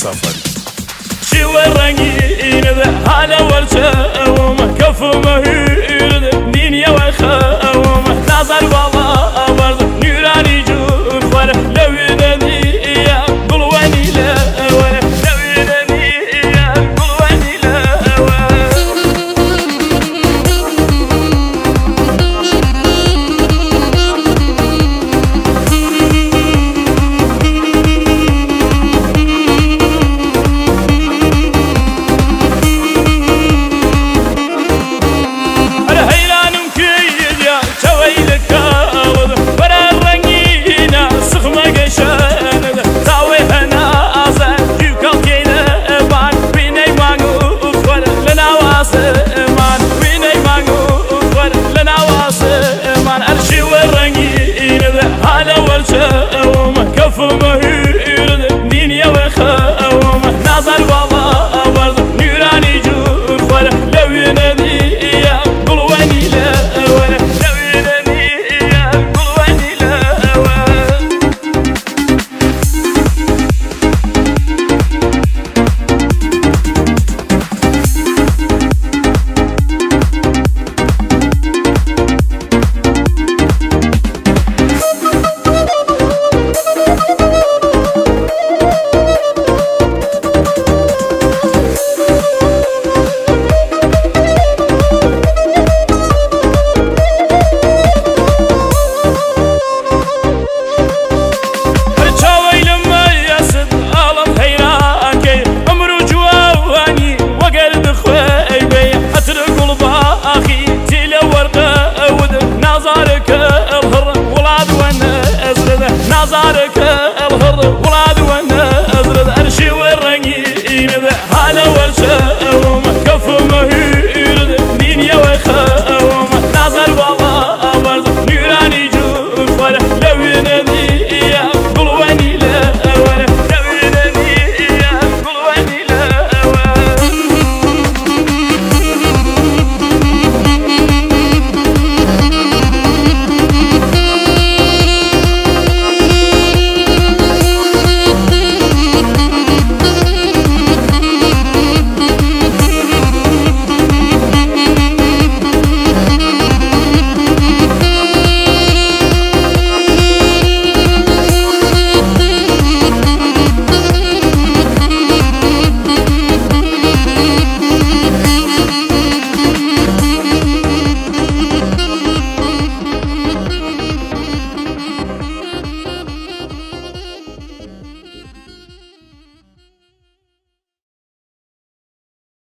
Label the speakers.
Speaker 1: سافاری.
Speaker 2: شوە ڕەنگینت هالە وەرچەوم کەفمە هویرد دینیەوە خەوم نازار باڵا بەرد نورانی جوور خوەر لەوێ دەدیە گوڵوەنی لەوە لەوێ دەدیە گوڵوەنی لەوە. هەیرانم کردیا چەوەیلت کاوت وەرە ڕەنگینە سخمە گەشەنت تاوێ هەنازە گیوکەڵکەی لەبان وینەی مانگ و خوەر لە ناو ئاسمان وینەی مانگ و خوەر لە ناو ئاسمان. ئەرشی وە ڕەنگینت هالە وەرچەوم کەفمە